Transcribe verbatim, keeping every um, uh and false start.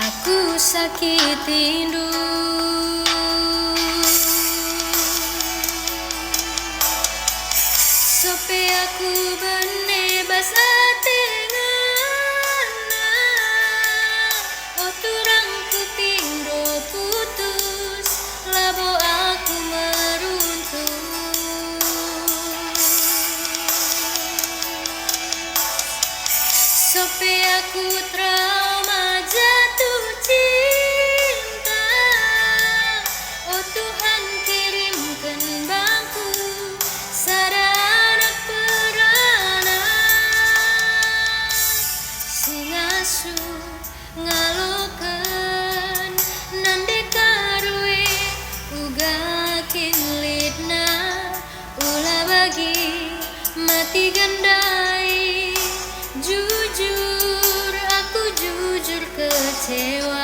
Aku sakitindu. Sope aku bene bas ate ngana. O turangku, pinro putus, labo aku meruntuk. Sope aku trauma jatuh cinta. O Tuhan, kirimken bangku sada anak peranak si ngasuh ngaloken nande ka rue uga kin litna. Ula bagi mati gandai. Jujur, aku jujur kecewa.